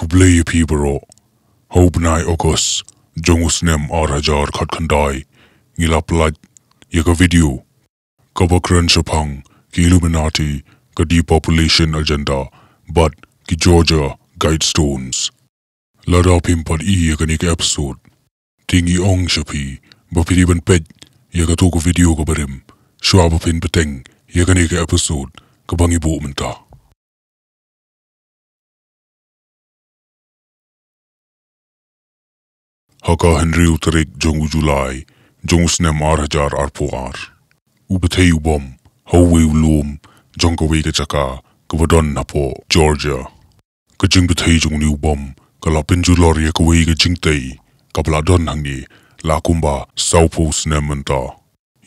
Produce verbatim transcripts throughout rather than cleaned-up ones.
Khublei ïa phi baroh. Ha u bnai August jong u snem ar hajar khatkhyndai, ngi la pyllait ïa ka video kaba kren shaphang ki Illuminati, ka depopulation agenda, bad ki Georgia Guidestones. Lada phim pat ïohi ïa kane ka episode, te ngi ong sha phi ba phi dei ban peit ïa kato ka video kaba rim shuwa ba phin bteng ïa kane ka episode kaba ngi buh mynta. Ha ka hynriew tarik jong u July jong u snem ar hajar arphew ar, u bthei u bom ha uwei u lum jong kawei ka jaka kaba don hapoh Georgia. Ka jingbthei jong une u bom ka la pynjulor ïa kawei ka jingtei kaba la don hangne la kumba sawphew snem mynta.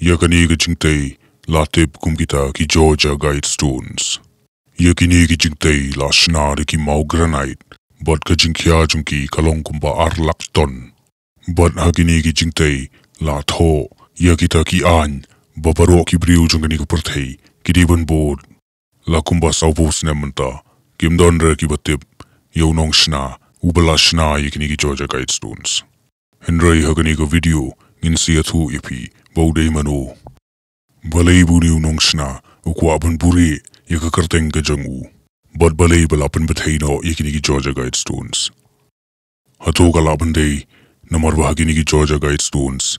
Ïa kane ka jingtei la tip kum kita ki Georgia Guidestones. Ïa kine ki jingtei la shna da ki maw granite bad ka jingkhia jong ki ka long kumba ar lak ton. Bad ha kine ki jingtei la thoh ïa kita ki aiñ ba baroh ki briew jong kane ka pyrthei ki dei ban bud. La kumba sawphew snem mynta kim don re kiba tip ïa u nongshna uba la shna ïa kine ki Georgia Guidestones. Hynrei ha kane ka video ngin sa ïathuh ïa phi ba u dei mano. Balei ba une u nongshna u kwah ban buhrieh ïa ka kyrteng ka jong u? Bad balei ba la pynbthei noh ïa kine ki Georgia Guidestones? Hato ka lah ban dei namar ba ha kine ki Georgia Guidestones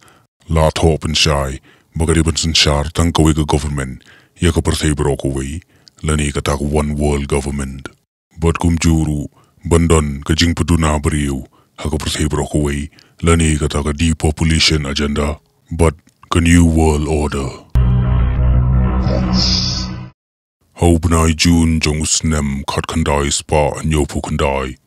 la thoh pynshai ba ka dei ban synshar tang kawei ka government ïa ka pyrthei baroh kawei, lane kata ka one world government? Bad kumjuh ruh ban don ka jingpynduna briew ha ka pyrthei baroh kawei, lane kata ka depopulation agenda bad ka New World Order. Ha u bnai June jong u snem khatkhyndai spah hynñiewphew khyndai,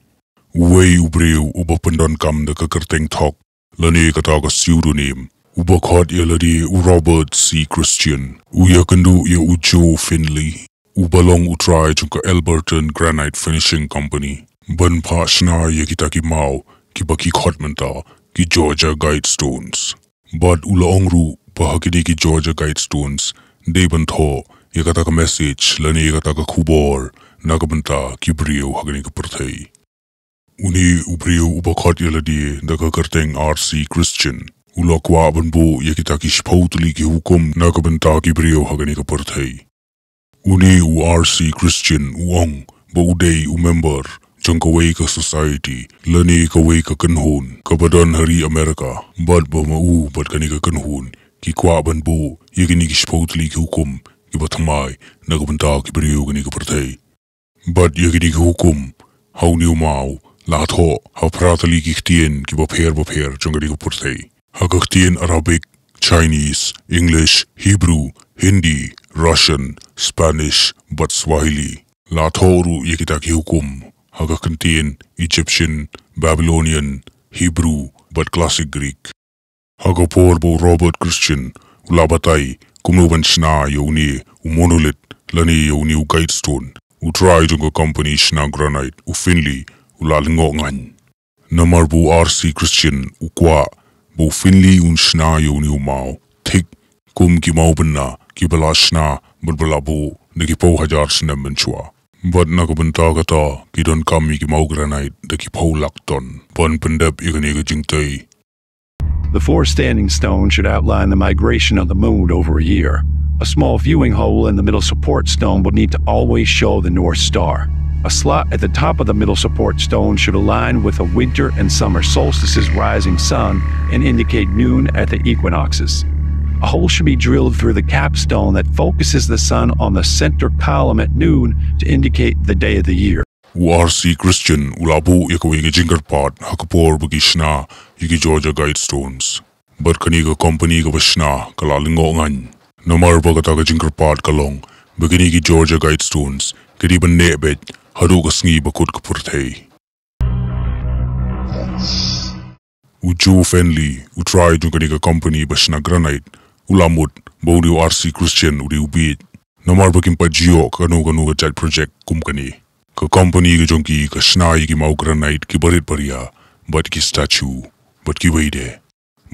uwei u briew uba pyndonkam da ka kyrteng thok, lane kata ka pseudonym, uba khot ïa lade u Robert C. Christian, u ïakynduh ïa u Joe Finley, uba long u trai jong ka Elberton Granite Finishing Company, ban phah shna ïa kita ki maw kiba ki khot mynta ki Georgia Guidestones. Bad u la ong ruh ba ha kine ki Georgia Guidestones dei ban thoh ïa kata ka message lane ïa kata ka khubor na ka bynta ki briew ha kane ka pyrthei. Une u briew uba khot ïa lade da ka kyrteng R C Christian u la kwah ban buh ïa kita ki shiphew tylli ki hukum na ka bynta ki briew ha kane ka pyrthei. Une u R C Christian u ong ba u dei u member jong kawei ka society lane kawei ka kynhun kaba don ha ri America, bad ba ma u bad kane ka kynhun ki kwah ban buh ïa kine ki shiphew tylli ki hukum kiba thymmai na ka bynta ki briew kane ka pyrthei. Bad ïa kine ki hukum ha une u maw la thoh ha phra tylli ki ktien kiba pher bapher jong kane ka pyrthei. Ha ka ktien Arabic, Chinese, English, Hebrew, Hindi, Russian, Spanish bad Swahili. La thoh ruh ïa kita ki hukum ha ka ktien Egyptian, Babylonian, Hebrew bad Classic Greek. Ha ka por ba u Robert Christian u la batai kumno ban shna ïa une u monolith lane ïa une u guidestone, u trai jong ka company shna granite u Finley u la lyngngoh ngaiñ. Namar ba u R C Christian u kwah ba u Finley un shna ïa une u maw thik kum ki maw bynna kiba la shna bad ba la buh da ki phew hajar snem mynshuwa. Bad na ka bynta kata ki donkam ïa ki maw granite da ki phew lak ton ban pyndep ïa kane ka jingtei. The four standing stones should outline the migration of the moon over a year. A small viewing hole in the middle support stone would need to always show the North Star. A slot at the top of the middle support stone should align with the winter and summer solstices' rising sun and indicate noon at the equinoxes. A hole should be drilled through the capstone that focuses the sun on the center column at noon to indicate the day of the year. U R C Christian u la buh ïa kawei ka jingkyrpad ha ka por ba ki shna ïa ki Georgia Guidestones. Bad kane ka company kaba shna ka la lyngngoh ngaiñ. Namar ba kata ka jingkyrpad ka long ba kine ki Georgia Guidestones ki dei ban neh beit haduh ka sngi ba kut ka pyrthei. U Joe Finley, u trai jong kane ka company ba shna granite, u la mut ba une u R C Christian u dei u bieit. Namar ba kim pat ju ïoh kano kano ka jait project kum kane. Ka company ka jong ki ka shna ïa ki maw granite kiba rit baria bad ki statue bad kiwei de.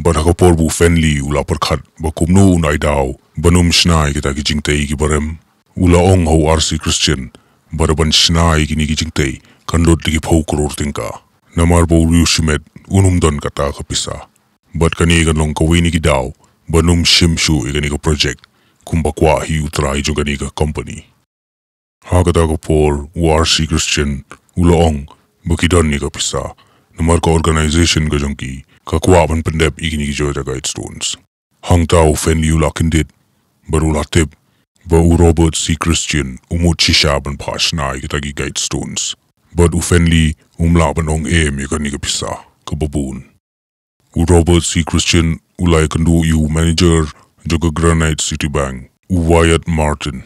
Bad ha ka por ba u Finley u la pyrkhat ba kumno un ai daw ban ym shna ïa kita ki jingtei kiba rem, u la ong ha u R C Christian ba da ban shna ïa kine ki jingtei kan lut da ki phew klur tyngka. Namar ba u riewshimet un ym don kata ka pisa. Bad kane kan long kawei na ki daw ban ym shim shuh ïa kane ka project kumba kwah hi u trai jong kane ka company. Ha kata ka por u R C Christian u la ong ba ki don ïa ka pisa, namar ka organization ka jong ki ka kwah ban pyndep ïa kine ki Georgia Guidestones. Hangta u Fenley u la kyndit bad u la tip ba u Robert C Christian u mut shisha ban phah shna ïa kita ki Guidestones. Bad u Fenley um lah ban ong em ïa kane ka pisa kaba bun. U Robert C Christian u la ïakynduh ïa u manager jong ka Granite City Bank, u Wyatt Martin.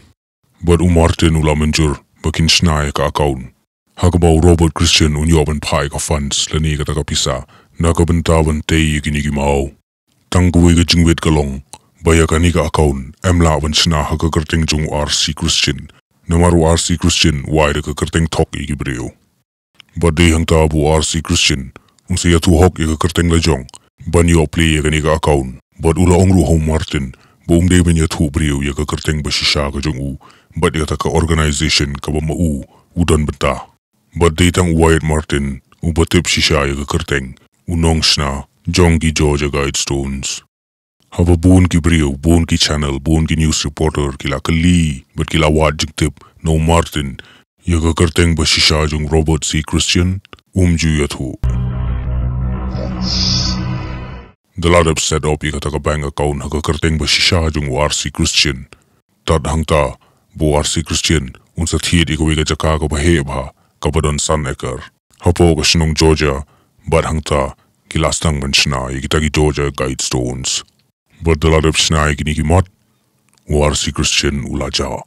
Bad u Martin u la mynjur ba kin shna ïa ka account ha kaba u Robert Christian un ïoh ban phah ïa ka funds lane kata ka pisa na ka bynta ban tei ïa kine ki maw. Tang kawei ka jingwit ka long ba ïa kane ka account ym lah ban shna ha ka kyrteng jong u R C Christian, namar u R C Christian u ai da ka kyrteng thok ïa ki briew. Bad dei hangta ba u R C Christian un sa ïathuh hok ïa ka kyrteng la jong ban ïoh plie ïa kane ka account. Bad u la ong ruh ha u Martin ba um dei ban ïathuh briew ïa ka kyrteng ba shisha ka jong u bad ïa kata ka organization kaba ma u u don bynta. Bad dei tang u Wyatt Martin uba tip shisha ïa ka kyrteng u nongshna jong ki Georgia Guidestones. Haba bun ki briew, bun ki channel, bun ki news reporter ki la kylli bad ki la wad jingtip na u Martin ïa ka kyrteng ba shisha jong u Robert C Christian, um ju ïathuh. Da la dep set up ïa kata ka bank account ha ka kyrteng ba shisha jong u R C Christian. Tad hangta ba u R C Christian un sa thied ïa kawei ka jaka kaba heh bha kaba don san ekar hapoh ka shnong Georgia. Bad hangta ki la sdang ban shna ïa kita ki Georgia Guidestones. Bad da la dep shna ïa kine ki mat, u R C Christian u la jah.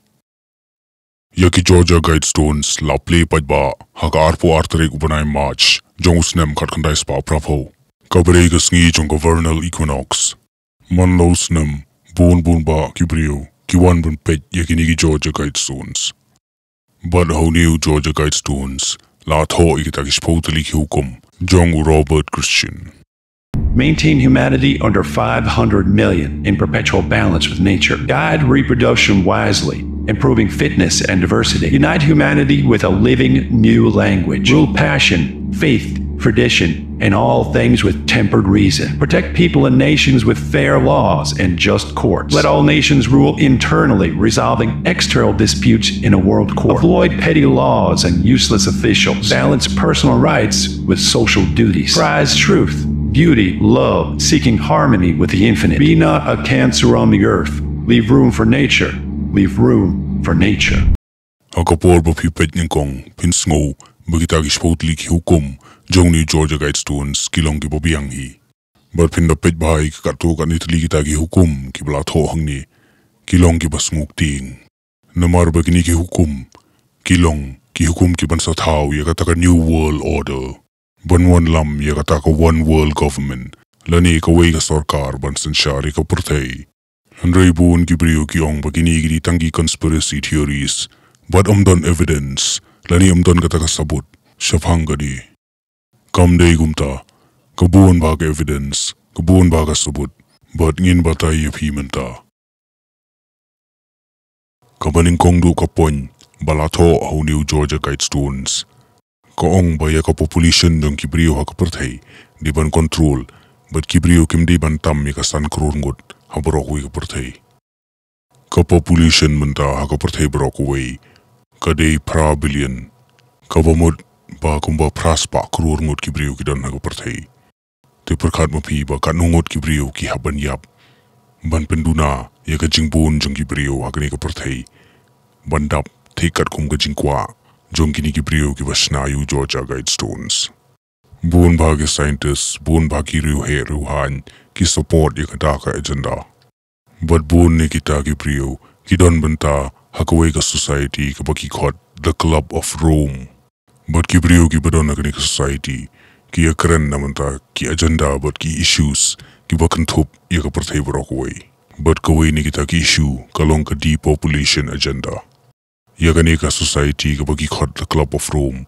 Ïa ki Georgia Guidestones la plie paidbah ha ka arphew ar tarik u bnai March jong u snem khatkhyndai spah phraphew, kaba dei ka sngi jong ka vernal equinox. Man la u snem, bun bun bah ki briew ki wan ban peit ïa kine ki Georgia Guidestones. Bad ha une u Georgia Guidestones la thoh ïa kita ki shiphew tylli ki hukum jong u Robert Christian. Maintain humanity under five hundred million in perpetual balance with nature. Guide reproduction wisely, improving fitness and diversity. Unite humanity with a living new language. Rule passion, faith, tradition, and all things with tempered reason. Protect people and nations with fair laws and just courts. Let all nations rule internally, resolving external disputes in a world court. Avoid petty laws and useless officials. Balance personal rights with social duties. Prize truth, beauty, love, seeking harmony with the infinite. Be not a cancer on the earth. Leave room for nature. Leave room for nature. Ha ka por ba phi peit nyngkong, phin sngew ba kita ki shiphew tylli ki hukum jong une u Georgia Guidestones ki long kiba biang hi. Bad phin da peit bha ïa ki katto katne tylli kita ki hukum kiba la thoh hangne, ki long kiba sngewtieng. Namar ba kine ki hukum ki long ki hukum kiban sa thaw ïa kata ka New World Order, ban wanlam ïa kata ka One World Government lane kawei ka sorkar ban synshar ïa ka pyrthei. Hynrei bun ki briew ki ong ba kine ki dei tang ki conspiracy theories bad ym don evidence lane ym don kata ka sabut shaphang kane. Kam dei kumta, ka bun bha ka evidence, ka bun bha ka sabut, bad ngin batai ïa phi mynta. Kaba nyngkong duh ka point ba la thoh ha une u Georgia Guidestones, ka ong ba ïa ka population jong ki briew ha ka pyrthei dei ban control, bad ki briew kim dei ban tam ïa ka san klur ngut ha baroh kawei ka pyrthei. Ka population mynta ha ka pyrthei baroh kawei ka dei phra billion, kaba mut ba kumba phra spah klur ngut ki briew ki don ha ka pyrthei. Te pyrkhat ma phi ba katno ngut ki briew ki hap ban ïap ban pynduna ïa ka jingbun jong ki briew ha kane ka pyrthei, ban dap thik katkum ka jingkwah jong kine ki briew kiba shna ïa u Georgia Guidestones. Bun bha ki scientist, bun bha ki riewheh riewhaiñ ki support ïa kata ka agenda. Bad bun na kita ki briew ki don bynta ha kawei ka society kaba ki khot The Club of Rome. Bad ki briew kiba don ha kane ka society ki ïakren na bynta ki agenda bad ki issues kiba kynthup ïa ka pyrthei baroh kawei. Bad kawei na kita ki issue ka long ka depopulation agenda. Ïa kane ka society kaba ki khot The Club of Rome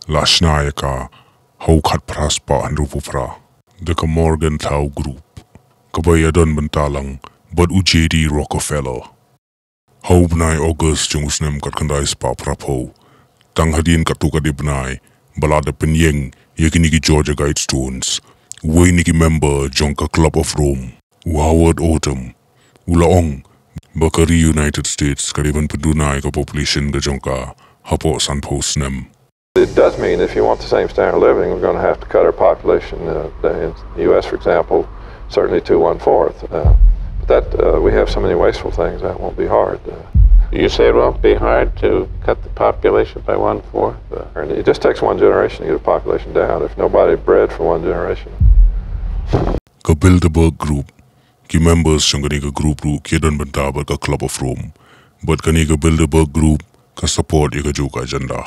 la shna ïa ka ha u khatphra spah hynriewphew phra da ka Morgenthau Group, kaba ïadon bynta lang bad u J D Rockefeller. Ha u bnai August jong u snem khatkhyndai spah phraphew, Tang hadien katto katne bnai ba la dep pynïeng ïa kine ki Georgia Guidestones, uwei na ki member jong ka Club of Rome, u Howard Odum, u la ong ba ka ri United States ka dei ban pynduna ïa ka population ka jong ka hapoh sanphew snem. It does mean if you want the same standard of living, we're gonna have to cut our population, uh, in the U S, for example, certainly to one-fourth. Uh, but that, uh, we have so many wasteful things, that won't be hard. Uh, You say it won't be hard to cut the population by one-fourth? Uh, and it just takes one generation to get a population down. If nobody bred for one generation. Ka Bilderberg Group, ki members jong kane ka group ruh ki don bynta bad ka Club of Rome. Bad kane ka Bilderberg Group ka support ïa kajuh ka agenda.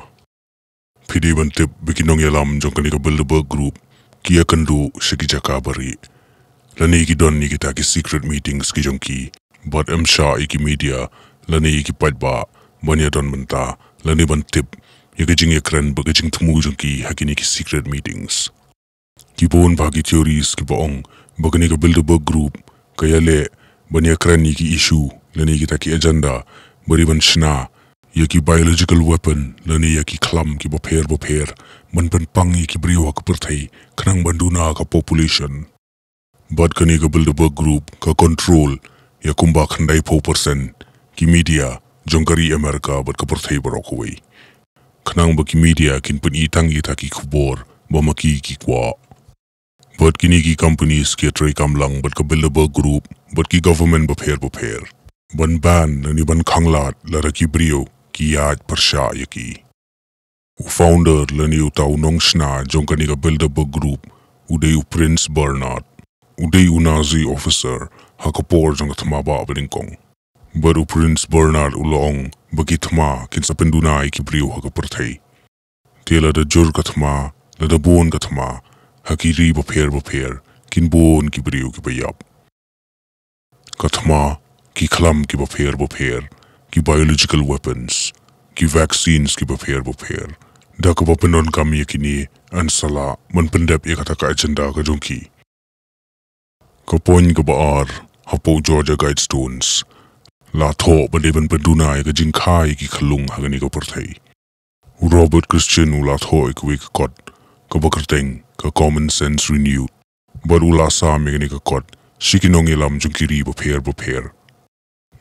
Phi dei ban tip ba ki nongïalam jong kane ka Bilderberg Group ki ïakynduh sha ki jaka barieh, lane ki don ïa kita ki secret meetings ki jong ki, bad em shah ïa ki media lane ïa ki paidbah ban ïadon bynta lane ban tip ïa ka jingïakren bad ka jingthmu jong ki ha kine ki secret meetings. Ki bun bha ki theories kiba ong ba kane ka Bilderberg Group ka ïaleh ban ïakren ïa ki issue lane ïa kita ki agenda ba dei ban shna ïa ki biological weapon lane ïa ki khlam kiba pher bapher ban pynpang ïa ki briew ha ka pyrthei khnang ban duna ka population. Bad kane ka Bilderberg Group ka control ïa kumba khyndaiphew percent ki media jong ka ri America bad ka pyrthei baroh kawei, khnang ba ki media kin pyni tang ïa kita ki khubor ba ma ki ki kwah. Bad kine ki companies ki ïatreikam lang bad ka Bilderberg Group bad ki government bapher bapher ban ban lane ban khanglad lada ki briew ki ïaid pyrshah ïa ki. U founder lane uta u nongshna jong kane ka Bilderberg Group u dei u Prince Bernhard. U dei u Nazi officer ha ka por jong ka thma bah banyngkong. Bad u Prince Bernhard u la ong ba ki thma kin sa pynduna ïa ki briew ha ka pyrthei. Te lada jur ka thma, lada bun ka thma, ha ki ri bapher bapher kin bun ki briew kiba ïap. Ka thma, ki khlam kiba pher bapher, ki biological weapons, ki vaccines kiba pher bapher, da kaba pyndonkam ïa kine, yn sa lah ban pyndep ïa kata ka agenda ka jong ki. Ka point kaba ar hapoh Georgia Guidestones la thoh ba dei ban pynduna ïa ka jingkha ïa ki khyllung ha kane ka pyrthei. U Robert Christian u la thoh ïa kawei ka kot kaba kyrteng ka Common Sense Renewed. Bad u la sam ïa kane ka kot sha ki nongïalam jong ki ri bapher bapher.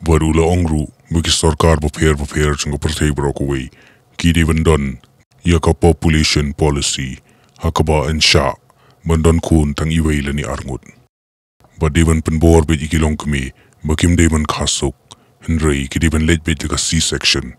Bad u la ong ruh ba ki sorkar bapher bapher jong ka pyrthei baroh kawei ki dei ban don ïa ka population policy ha kaba yn shah ban don khun tang iwei lane arngut. Bad dei ban pynbor beit ïa ki longkmie ba kim dei ban kha suk, hynrei ki dei ban leit beit da ka C-section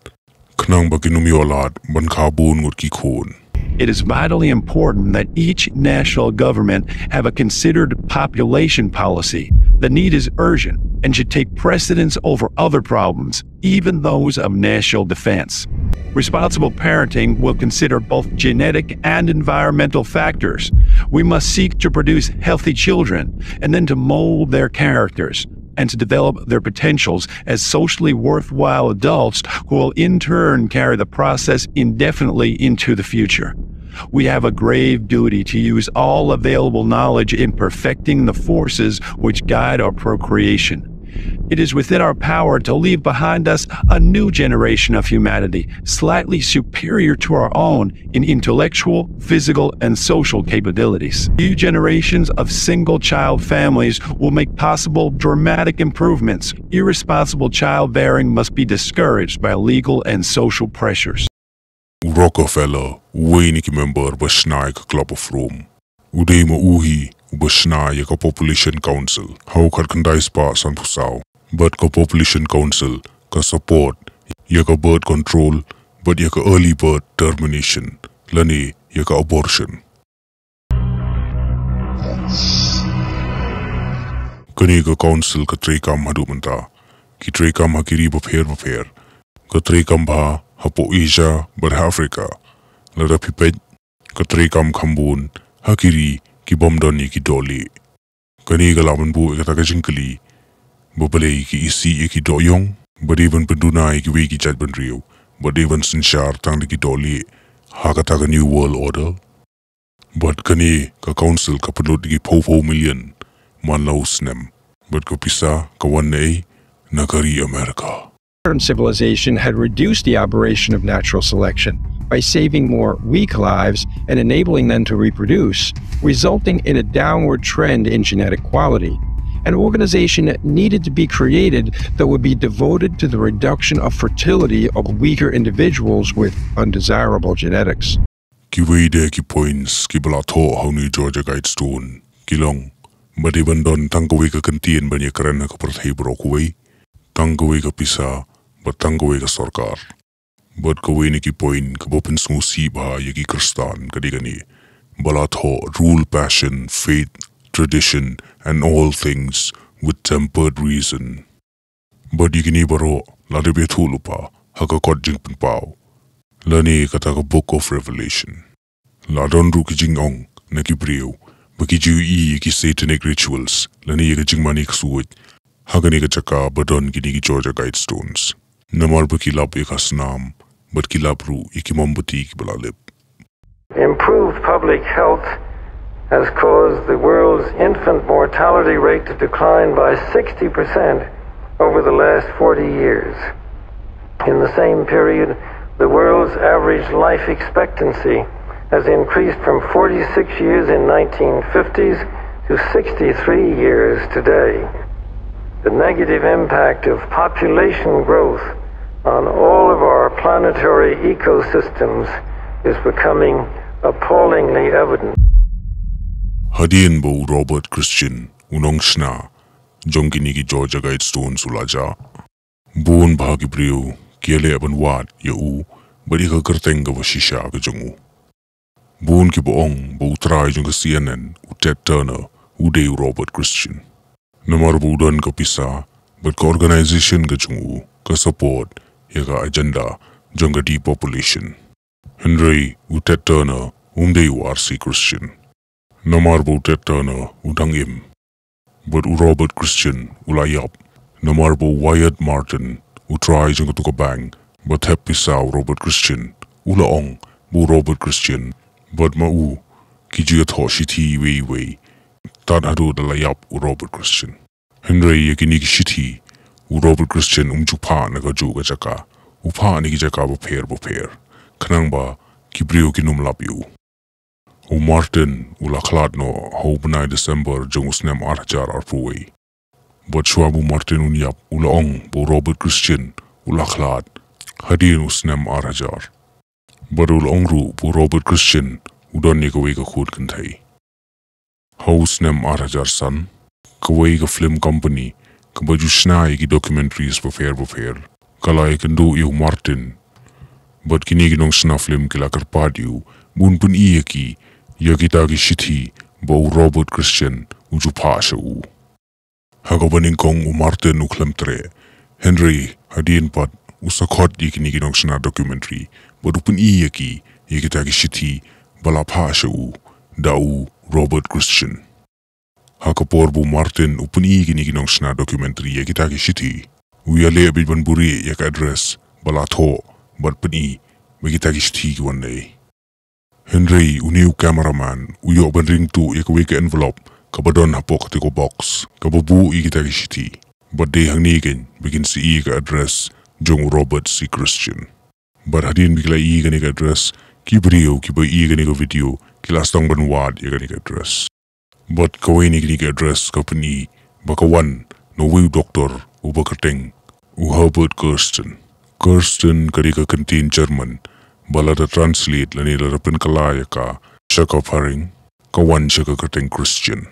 khnang ba kin ym ïoh lad ban kha bun ngut ki khun. It is vitally important that each national government have a considered population policy. The need is urgent and should take precedence over other problems, even those of national defense. Responsible parenting will consider both genetic and environmental factors. We must seek to produce healthy children and then to mold their characters and to develop their potentials as socially worthwhile adults who will in turn carry the process indefinitely into the future. We have a grave duty to use all available knowledge in perfecting the forces which guide our procreation. It is within our power to leave behind us a new generation of humanity, slightly superior to our own in intellectual, physical, and social capabilities. New generations of single child families will make possible dramatic improvements. Irresponsible childbearing must be discouraged by legal and social pressures. U Rockefeller, uwei na ki member ba shna ïa ka Club of Rome, u dei ma u hi uba shna ïa ka Population Council ha u khatkhyndai spah sanphew saw. Bad ka Population Council ka support ïa ka birth control bad ïa ka early birth termination lane ïa ka abortion. Kane ka council ka treikam haduh mynta. Ki treikam ha ki ri bapher bapher. Ka treikam bha hapoh Asia bad ha Africa. Lada phi peit, ka treikam kham bun ha ki ri ki bym don ïa ki dohlieh. Kane ka lah ban buh ïa kata ka jingkylli ba balei ki isih ïa ki dohïong ba dei ban pynduna ïa kiwei ki jaitbynriew ba dei ban synshar tang da ki dohlieh ha kata ka New World Order. Bad kane ka council ka pynlut da ki phew phew million man la u snem. Bad ka pisa ka wan na ei? Na ka ri America. Modern civilization had reduced the operation of natural selection. by saving more weak lives and enabling them to reproduce, resulting in a downward trend in genetic quality. An organization needed to be created that would be devoted to the reduction of fertility of weaker individuals with undesirable genetics. Kiwei de ki points kiba la thoh ha une u Georgia Guidestone ki long ba dei ban don tang kawei ka kyntien ban ïakren ha ka pyrthei baroh kawei, tang kawei ka pisa bad tang kawei ka sorkar. Bad kawei na ki point kaba pynsngewsih bha ïa ki Khristan ka dei kane ba la thoh, rule passion, faith, tradition, and all things with tempered reason. Bad ïa kine baroh la dep ïathuh lypa ha ka kot Jingpynpaw lane kata ka Book of Revelation. La don ruh ki jingong na ki briew ba ki ju ïohi ïa ki satanic rituals lane ïa ka jingmane ksuid ha kane ka jaka ba don kine ki Georgia Guidestones. Namar ba ki lap ïa ka snam bad ki lap ruh ïa ki mombati kiba la lip. Improved public health has caused the world's infant mortality rate to decline by sixty percent over the last forty years. In the same period, the world's average life expectancy has increased from forty-six years in nineteen fifties to sixty-three years today. The negative impact of population growth on all of our planetary ecosystems is becoming appallingly evident. Hadien ba u Robert Christian, u nongshna jong kine ki Georgia Guidestones, u la jah, bun bah ki briew ki ïaleh ban wad ïa u bad ïa ka kyrteng kaba shisha ka jong u. Bun kiba ong ba u trai jong ka C N N, u Ted Turner, u dei u Robert Christian. Namar ba u don ka pisa bad ka organization ka jong u ka support ïa ka agenda jong ka depopulation. Hynrei u Ted Turner um dei u R C Christian. Namar ba u Ted Turner u dang im bad u Robert Christian u la ïap. Namar ba u Wyatt Martin, u trai jong katu ka bank ba thep pisa u Robert Christian, u la ong ba u Robert Christian bad ma u ki ju ïathoh shithi iwei iwei tad haduh da la ïap u Robert Christian. Hynrei ïa kine ki shithi u Robert Christian um ju phah na kajuh ka jaka, u phah na ki jaka bapher bapher, khnang ba ki briew kin ym lap ïa u. U Martin u la khlad noh ha u bnai December jong u snem ar hajar arphew wei. Bad shuwa ba u Martin un ïap, u la ong ba u Robert Christian u la khlad hadien u snem ar hajar. Bad u la ong ruh ba u Robert Christian u don ïa kawei ka khun kynthei. Ha u snem ar hajar san, kawei ka film company kaba ju shna ïa ki documentaries bapher bapher ka la ïakynduh ïa u Martin bad kine ki nongshna film ki la kyrpad ïa u ba un pyni ïa ki ïa kita ki shithi ba u Robert Christian u ju phah sha u. Ha kaba nyngkong u Martin u khlem treh, hynrei hadien pat u sa khot ïa kine ki nongshna documentary bad u pyni ïa ki ïa kita ki shithi ba la phah sha u da u Robert Christian. Ha ka por ba u Martin u pyni ïa kine ki nongshna documentary ïa kita ki shithi, u ïaleh beit ban buhrieh ïa ka address ba la thoh bad pyni ba kita ki shithi ki wan naei. Hynrei une u cameraman u ïoh ban ring tuh ïa kawei ka envelope kaba don hapoh kata ka box kaba buh ïa kita ki shithi. Bad dei hangne kein ba kin sa ïohi ïa ka address jong u Robert C Christian. Bad hadien ba ki la ïohi ïa kane ka address, ki briew kiba ïohi ïa kane ka video ki la sdang ban wad ïa kane ka address. Bad kawei na kine ki address ka pyni ba ka wan na uwei u doktor uba kyrteng u Herbert Kirsten. Kirsten ka dei ka kyntien German ba lada translate lane lada pynkylla ïa ka sha ka phareng, ka wan sha ka kyrteng Christian.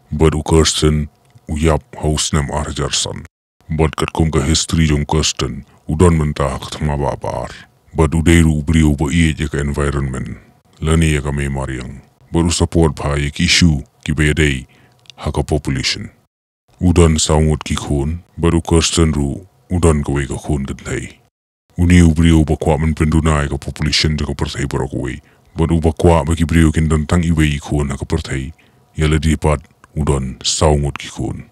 Bad u Kirsten u ïap ha u snem ar hajar san. Bad katkum ka history jong u Kirsten, u don mynta ha ka thma ba ar. Bad u dei ruh u briew uba ïeit ïa ka environment lane ïa ka mei mariang. Bad u support bha ïa ki issue kiba ïadei ha ka population. U don saw ngut ki khun, bad u Kirsten ruh u don kawei ka khun kynthei. Une u briew uba kwah ban pynduna ïa ka population jong ka pyrthei baroh kawei, bad uba kwah ba ki briew kin don tang iwei i khun ha ka pyrthei, ïa lade pat u don saw ngut ki khun.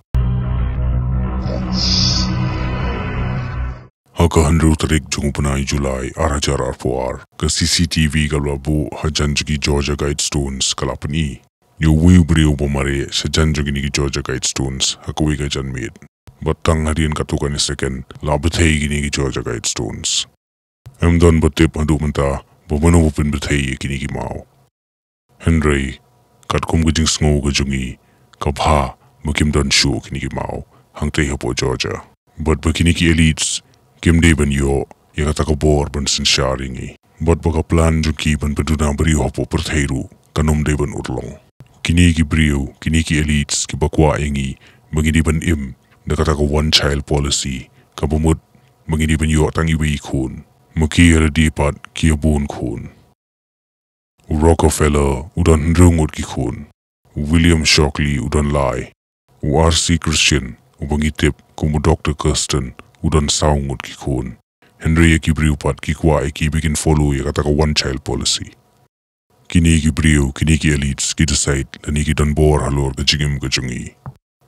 Ha ka hynriew tarik jong u bnai July ar hajar arphew ar, ka C C T V kaba la buh hajan jong ki Georgia Guidestones ka la pyni ïa uwei u briew uba mareh shajan jong kine ki Georgia Guidestones ha kawei ka janmiet. Bad tang hadien katto katne second la bthei kine ki Georgia Guidestones. Ym don ba tip haduh mynta ba mano ba pynbthei ïa kine ki maw. Hynrei katkum ka jingsngew ka jong ngi, ka bha ba kim don shuh kine ki maw hangtei hapoh Georgia. Bad ba kine ki elites kim dei ban ïoh ïa kata ka bor ban synshar ïa ngi. Bad ba ka plan jong ki ban pynduna briew hapoh pyrthei ruh kan ym dei ban urlong. Kine ki briew, kine ki elites kiba kwah ïa ngi ba ngi dei ban im da kata ka one child policy, kaba mut ba ngi dei ban ïoh tang iwei i khun. Ma ki ïa lade pat ki ïa bun khun. U Rockefeller u don hynriew ngut ki khun. U William Shockley u don lai. U R C Christian, uba ngi tip kum u Doctor Kirsten, u don saw ngut ki khun. Hynrei ïa ki briew pat ki kwah ïa ki ba kin follow ïa kata ka one child policy. Kine ki briew, kine ki elites ki decide lane ki don bor halor ka jingim ka jong ngi.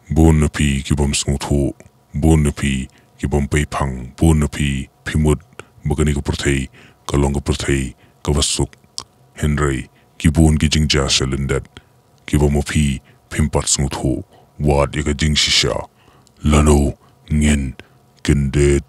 Bun na phi ki bym sngewthuh, bun na phi ki bym peiphang, bun na phi phi mut ba kane ka pyrthei ka long ka pyrthei kaba suk. Hynrei ki bun ki jingjia sha lyndet kiba ma phi phim pat sngewthuh wat ïa ka jingshisha. Lano ngin kyndit.